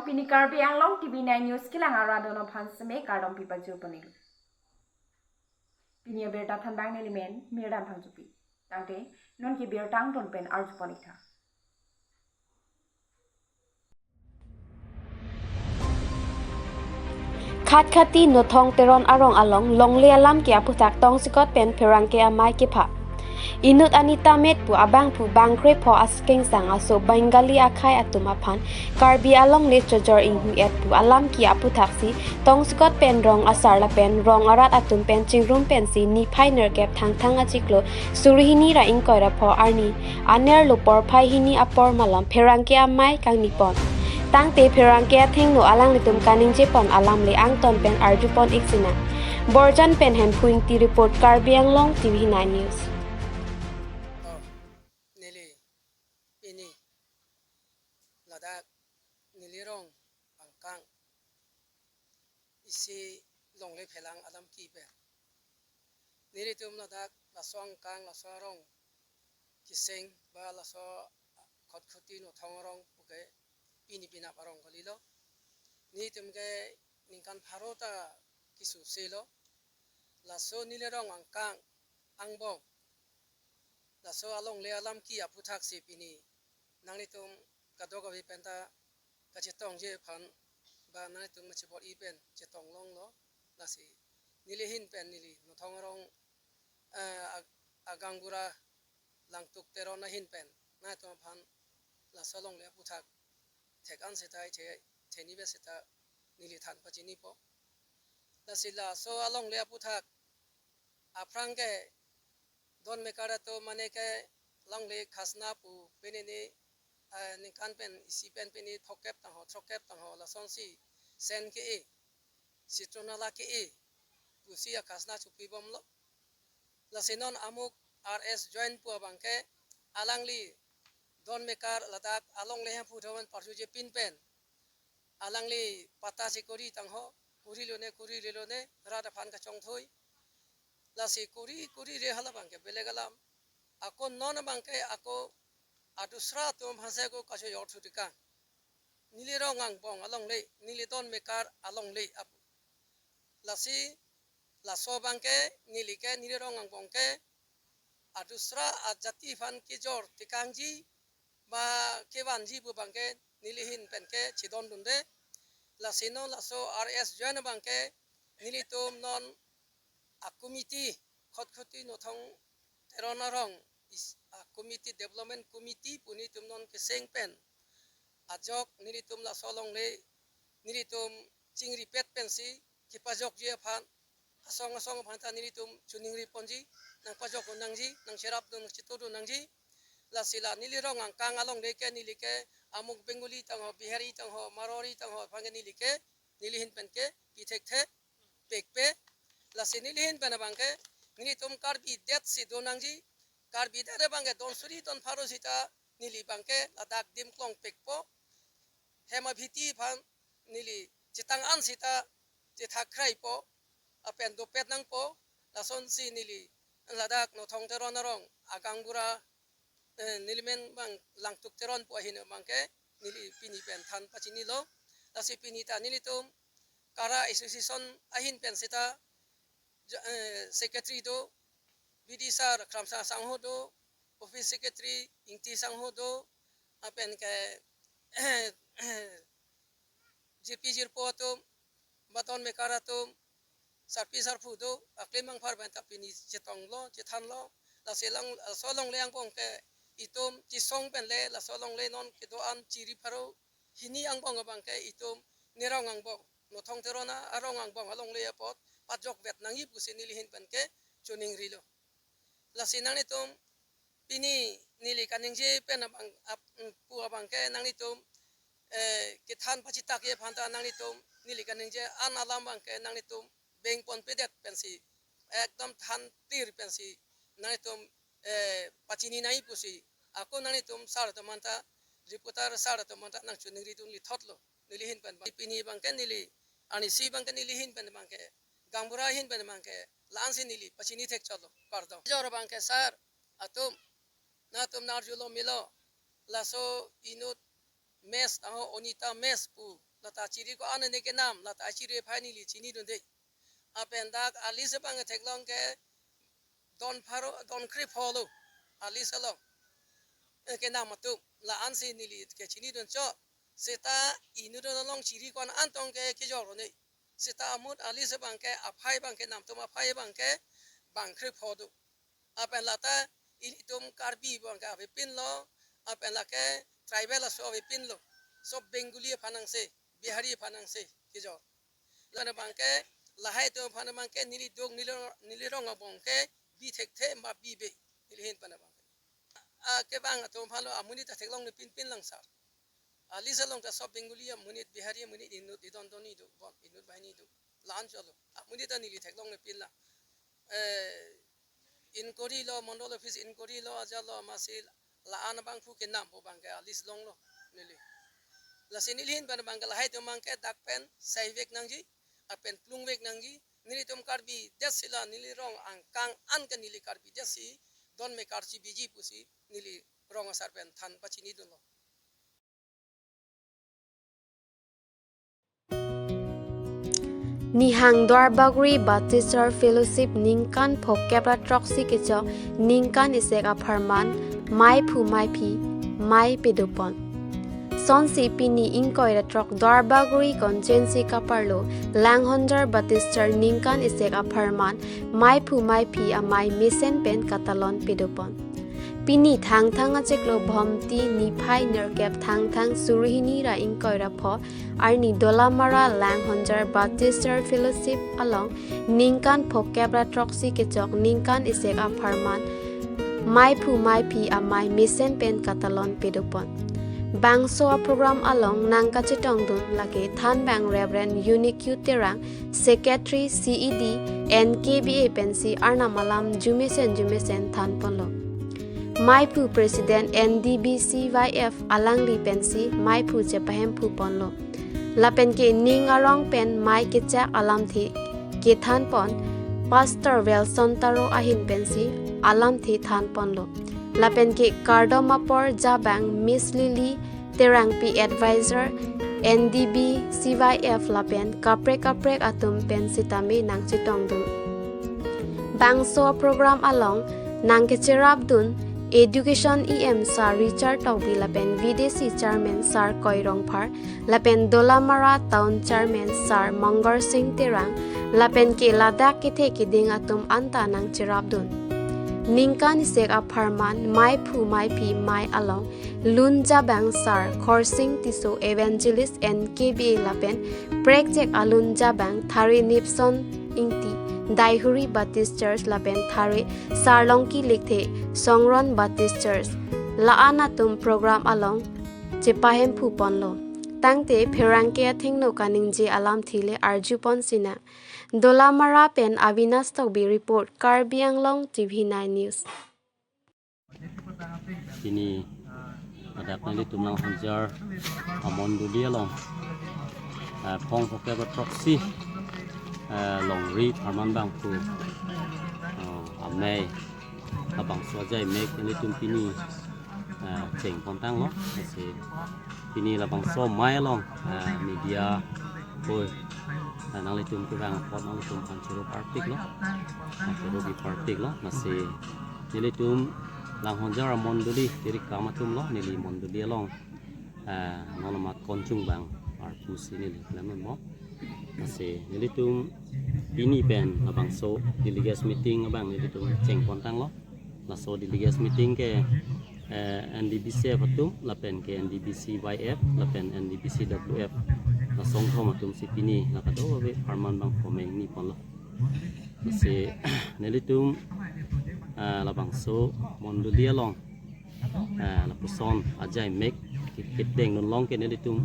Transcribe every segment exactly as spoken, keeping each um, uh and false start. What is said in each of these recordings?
Pini Karbi Anglong T V nine News kelang arat atum aphan seme kardom pipajur ponelo. Pini abirta thanbang nelimen Mirdan Phangchopi. Tangte non ke birta angton pen arju pon-ik tha. Khatkhati Nothong Teron arong along longle alam ke aputhak tongsekot pen pherangke amei kepha. Inut Anita Met pu abangphu bangkrepho askengsang aso Bengali akhei atum aphan Karbi alongle chojor inghu-et pu alam ke aputhaksi tongsekot pen rong asar lapen rong arat atum pen chingrum pensi niphai nerkep Thangthang achiklo suri hini ra ingkoi ra pho arni anerlo porphai hini apor malom pherangke amei kangni pon. Tangte pherangke athengno alanglitum kaningje pon alam le angton pen arju pon-ik sinang. Borjan pen Hemphu Ingti report, Karbi Anglong T V nine News. Oh, neli pini ladak neli rong angkang isi longle phelang alam ke pen. Nelitum ladak laso angkang laso arong keseng ba laso Khatkhati Nothong arong puke pini penap arong kalilo. Nelitum ke ningkan pharo ta keso selo. Laso neli rong angkang angbong laso alongle alam ke aputhaksi pini nanglitum kadokave penta kachetongji aphan ba nanglitum machibor-i pen chetong longlo. Lasi neli ahin pen neli Nothong arong, eh, ag-, agaonbura Langtuk Teron ahin pen nanglitum aphan laso alongle aputhak thek-an seta, the, theni be seta neli than pachinipo. Lasi laso alongle aputhak aphrang ke don mekar atum mane ke longle khasna pu pini ni, eh, ningkan pen isi pen pini throkkep tangho, throkkep tangho lasonsi sen ke-e, sitronala ke-e pusi akhasna chopibomlo. Lasi non amuk R S Join pu abangke alangli don mekar ladak alongle hemphu thom an parju je pin pen alangli patta si kori tangho, kori lone, kori lone, rat aphan kachongthoi. Lasi kori, kori re hala abangke beleg alam. Ako non abangke ako adusra atum aphansi ako kachojor thutikang. Neli rong angbong alongle, neli don mekar alongle ap-, lasi laso abangke neli ke neli rong angbong ke adusra ajati aphan kejor tikangji ba kevanji pu abangke neli ahin pen ke chedondunde. Lasi non laso R S Join abangke nelitum non a-committee, Khatkhati Nothong Teron arong is-, a-committee, development committee pu nelitum non keseng pen ajok nelitum laso alongle nelitum chingripet pensi kepajokji aphan asong asong aphan ta nelitum choningri ponji, nangpajok dun nangji, nangcherap dun, nangchito dun nangji. Lasi la neli rong angkang alongle ke neli ke amuk Bengali tangho, Bihari tangho, Marwari tangho aphan ke neli ke, neli ahin pen ke pi thekthe, pekpe. Lasi neli ahin pen abangke nelitum Karbi det si do nangji. Karbi det abangke don suri don pharo sita neli abangke ladak dim klong pekpo. Hem abhiti aphan neli chetang an sita chethak khraipo, lapen dopet nangpo. Lasonsi neli ladak Nothong Teron arong agaonbura, eh, nelimen bang Langtuk Teron pu ahin abangke neli pini pen than pachinilo. Lasi pini ta nelitum Kara Association ahin pen sita jo-, eh, secretary do, B D sir Kramsa Sangho do, office secretary Ingti Sangho do, lapen ke jirpi jirpo atum, ba don mekar atum, sarpi sarpo do, aklim angphar pen ta pini chetonglo, chethanlo. Lasi lang, laso alongle angbong ke itum chesong pen le, laso alongle non kedo-an suri pharo hini angbong abangke itum neli rong angbong, Nothong Teron arong angbong alongle apot pajokvet nangji pusi neli ahin pen ke choningrilo. Lasi nanglitum pini neli kaningje pen abang ap-, pu abangke nanglitum, eh, kethan pachitak-e aphan ta nanglitum neli kaningje an alam abangke nanglitum beng ponpedet pensi, ekdom than tir pensi nanglitum, eh, pachini nangji pusi ako nanglitum sar atum anta, reporter sar atum anta nangchoningri dun lithotlo. Neli ahin pen abang, pini abangke neli, arnisi abangke neli ahin pen abangke, gaonbura ahin pen abangke la-ansi neli pachini thekchotlo, kardom. Jor abangke sar atum, nangtum nang-arjulo melo, laso inut Mes aho Onita Mes pu, lata chiri ko-an ne kenam, lata chiri aphai neli chinidunde. Lapen dak alis abang theklong ke don pharo, don krepho lo, alis along. Eh, kenam atum, la-ansi neli ke chinidun chot. Seta inut along chiri ko-an tong ke kejor ne. Seta amut alis abang ke aphai abang ke namtum aphai abang ke bang krepho do. Lapen lata ilitum Karbi abang ke avepin lo, lapen lake tribal aso avepin lo. Sob Bengali aphan nangse, Bihari aphan nangse kejor. Lana abang ke, lahai atum aphan abang ke neli duk neli, neli rong abang ke bi thekthe ma bibe, neli ahin aphan abang ke. Ah, kevang atum aphan lo amonit ta theklongle pinpin lang sar. Alis along ta sob Bengali amonit, Bihari amonit, inut idon doni do, bon, inut banghini do. La-an chot lo. Amonit ta neli theklongle pin lang. Eh, inquiry lo, Mandal office inquiry lo, ajat lo, masi la-an abangphu kenam pu abang ke alis longlo neli. Lasi neli ahin aphan abang ke lahai atum abang ke dak pen saivek nangji, lapen plungvek nangji, nelitum Karbi detsi la neli rong angkang an ke neli Karbi detsi don me karchi biji pusi neli rong asar pen than pachinidunlo. Nihang Duarbagori Baptist Church Fellowship ningkan phokep ra throksi kechok ningkan isek apharman maiphu maiphi mai pedopon. Sonsi pini ingkoi ra throk Duarbagori constituency kaparlo Langhonjar Baptist Church ningkan isek apharman maiphu maiphi amai mesen pen katalon pedopon. Pini Thangthang achiklo Bhomti niphai nerkep Thangthang suri hini ra ingkoi ra pho arni Dolamara Langhonjar Baptist Church Fellowship along ningkan phokep ra throksi kechok ningkan isek apharman maiphu maiphi amai mesen pen katalon pedopon. Bangso aprogram along nangkachetongdun lake thanbang Reverend Unique Terang, Secretary C E D N K B A pensi arnam alam jumesen jumesen thanponlo. Maiphu President N D B C Y F alangli pensi maiphu chepahemphu ponlo. Lapen ke ning arong pen mai kechak alamthe kethanpon Pastor Wilson Taro ahin pensi alamthe thanponlo. Lapen ke kardom apor jabang Miss Lily Terangpi Advisor N D B C Y F lapen kaprek kaprek atum pen sitame nangchetongdun. Bangso program along nangkecherapdun Education E M Sir Richard Tokbi lapen V D C Chairman Sir Koi Rongphar lapen Dolamara Town Chairman Sir Mongor Singh Terang lapen ke ladak kethe keding atum anta nangcherapdun. Ningkan isek apharman maiphu maiphi mai along lun jabang Sir Khorsing Tisso Evangelist N K B A lapen prekjak alun jabang Thare Nipson Ingti Daihuri Baptist Church lapen Thare Sarlongki Likthe Songron Baptist Church la-an atum program along chepahemphu ponlo. Tangte pherangke athengno kaningje alamthe le arjupon sinang. Dolamara pen Avinash Tokbi report, Karbi Anglong T V nine News. Pini ladak nelitum Langhonjar amondoli along, eh, phong phokep ra throksi, eh, longri apharman bangphu, eh, amei labangso ajai mek nelitum pini, eh, chengpontanglo. Lasi pini labangso amei along, eh, media oi, eh, nanglitum kevang apot nanglitum aphan choro parpiklo, eh, choro bi parpiklo. Lasi nelitum Langhonjar amondoli tirikam atumlo, neli mondoli along, eh, non amat konchung bang arpu si neli klemnon mo. Lasi nelitum pini pen labangso delegates meeting abang nelitum chengpontanglo. Laso delegates meeting ke, eh, N D B C F atum lapen ke N D B C Y F lapen N D B C W F, la songthom atum si pini la kadokave apharman bang pameng ni ponlo. Lasi nelitum, eh, labangso mondoli along, eh, lapuson ajai mek ke-, kedengdun long ke nelitum,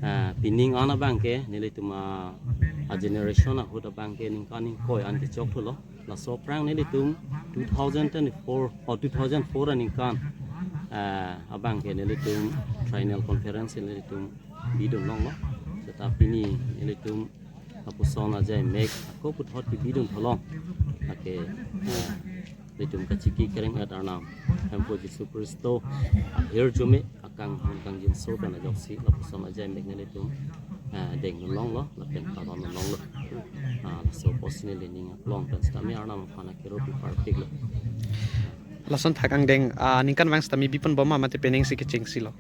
eh, pining an abang ke nelitum, ah, a generation ahut abang ke ningkan ingkoi an kechok thulo. Laso aphrang nelitum two thousand twenty-four or two thousand four aningkan, eh, abang ke nelitum triennial conference nelitum bidun longlo. Seta pini nelitum lapuson ajai mek ako puthot kebidun tholong. Lake, eh, nelitum kachiki kereng-et Arnam Hemphu Jisu Khristo ahirjume, kanghon kangjinso pen ajoksi lapuson ajai mek nelitum, eh, dengdun longlo, lapen paron longlo. Ah, laso apotsi neli ning aklong pen sitame Arnam aphan akeropi parpiklo. Lason thak angdeng, ah, ningkan vang sitame bipon bom ma mate pening si kechengsi lo?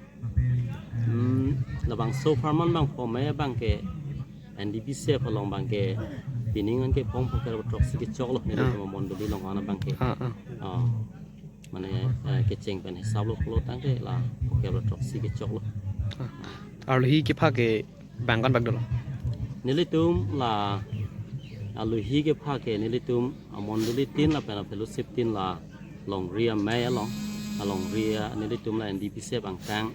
Hmm, labangso apharman bang pome bang ke N D P C F along bang ke pining an ke phong pho kep throksi kechoklo, neli Ah. Mondoli along ana bang ke. Ah, ah. Ah, mane, eh, kecheng pen hisap lo pulo tangte la pho kep throksi kechoklo. Ah. Arlohi kepha ke bang ko-an bak dolo? Nelitum la arlohi kepha ke nelitum amondoli tin lapen afellowship tin la longri amei along, alongri a nelitum la N D P C F angkang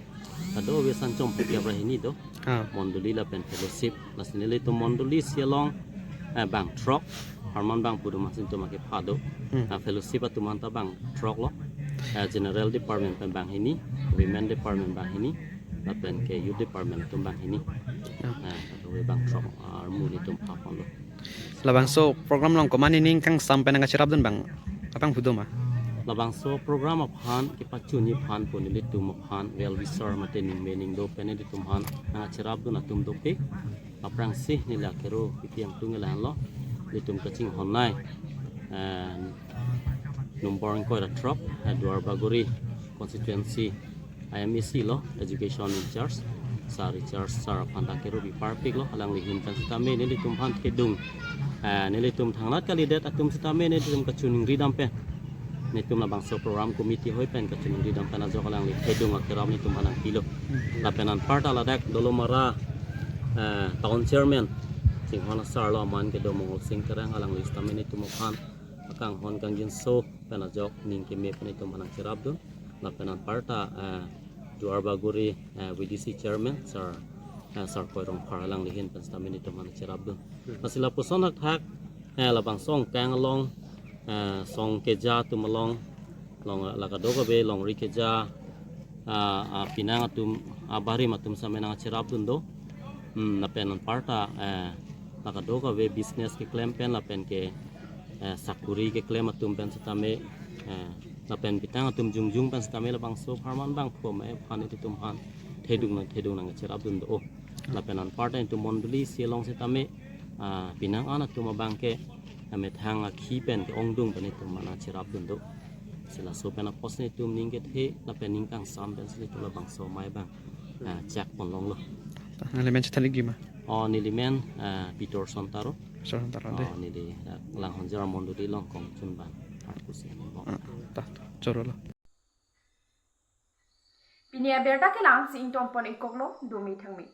kadokave sanchom pho kep ra hini do. Ah. Mondoli lapen fellowship, lasi nelitum mondoli si along, eh, bang throk, apharman bang pudum asin tum akepha do. Hmm. Ah, fellowship atum anta bang throk lo. Eh, general department pen bang hini, women department bang hini, lapen ke youth department atum bang hini. Ah. Eh, kadokave bang throk, ah, armu nelitum pha ponlo. Labangso program along komat nening kangsam pen nangkacherapdun bang abang pu do ma? Labangso program aphan kepachunji aphan pu nelitum aphan well wisher mate ningme ningdo pen nelitum aphan nangkacherapdun atum dopik. Aphrangsi neli akero pipi angtung elan lo, nelitum kachinghon nei, eh, number ingkoi ra throk, eh, Duar Bagori constituency I M A C lo, education in charge, Sir Richard Sir aphan ta keropi parpiklo, alangli ahin pen sitame nelitum aphan thedung, eh, nelitum thangnat kalidet atum sitame nelitum kachiningri dam pen, nelitum labangso program committee hoi pen kachiningri dam pen ajok alangli thedung akerap nelitum aphan nangpilo. Lapen anparta ladak Dolamara, eh, town chairman chinghon asar lo, amen kedo Mongol Sing Terang, alangli sitame nelitum aphan akanghon kangjinso pen ajok ning keme pen nelitum aphan nangcherapdun. Lapen anparta, eh, Duar Bagori, eh, V D C chairman Sir, eh, Sir Koi Rongphar, alangli ahin pen sitame nelitum aphan nangcherapdun. Lasi lapuson thakthak, eh, labangso angkang along, eh, song keja atum along, along la kadokave longri keja, ah, ah, pinang atum, ah, barim atum sitame nangcherapdun do. Hmm, lapen anparta, eh, la kadokave business keklem pen lapen ke, eh, sakuri keklem atum pen sitame, eh, lapen pitang atum jongjung pen sitame labangso apharman bang pome aphan nelitum aphan thedung nang, thedung nangcherapdun do. Lapen anparta nelitum mondoli si along sitame, ah, pinang an atum abang ke, ah, methang akhi pen ke-ongdung pen nelitum aphan nangcherapdun do. Si laso pen apotsi nelitum ning kethe lapen ning kangsam pensi nelitum labangso amei bang, ah, chak pon longlo. Nangli men chethan ikji ma? Oh, neli men, ah, Peterson Taro. Peterson Taro de. Oh, neli, ah, Langhonjar mondoli along kongchun bang. Ah, pusi neli bong. Ah, ta, ta, choro lo. Pini abirta ke la-an si ingtonpon ikoklo, dumi thangmi.